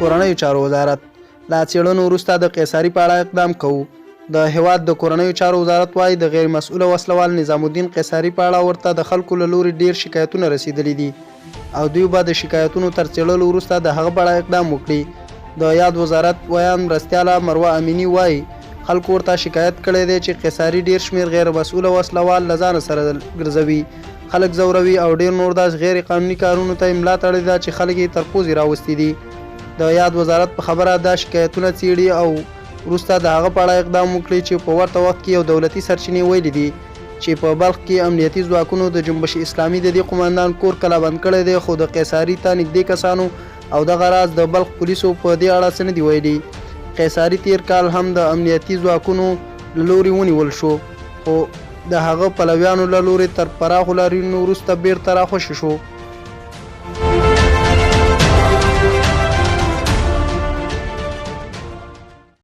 کورنیو چارو وزارت له څېړنو وروسته د قیصاري په اړه اقدام کوو. د هېواد د کورنیو چارو وزارت وايي، د غیر مسؤله وسله وال نظام الدین قیصاري په اړه ورته د خلکو له لوري ډېر شکایتونه رسېدلي دي او دوی به د شکایتونو تر څېړلو وروسته د هغه په اړه اقدام وکړي. د یاد وزارت ویاند مرستیاله مروه امیني وايي، خلکو ورته شکایت کړی دی چې قیصاري ډېر شمېر غیر مسؤله وسله وال له ځانه سره ګرځوي، خلک ځوروي او ډېر نور داسې غیر قانوني کارونو ته یې ملا تړلې ده چې خلک یې تر پوزې راوستي دي. د یاد وزارت په خبره دا شکایتونه څېړي او وروسته د هغه په اړه اقدام وکړي چې په ورته وخت کې یو دولتي سرچینې ویلي دي چې په بلخ کې امنیتي ځواکونو د جنبش اسلامي د دې قوماندان کور کلابند کړی دی خو د قیصاري ته نږدې کسانو او دغه راز د بلخ پولیسو په دې اړه څه نه دي ویلي. قیصاري تېر کال هم د امنیتي ځواکونو له لوري ونیول شو خو د هغه پلویانو له لوري تر پراخو لاریونونو وروسته بېرته راخوشې شو.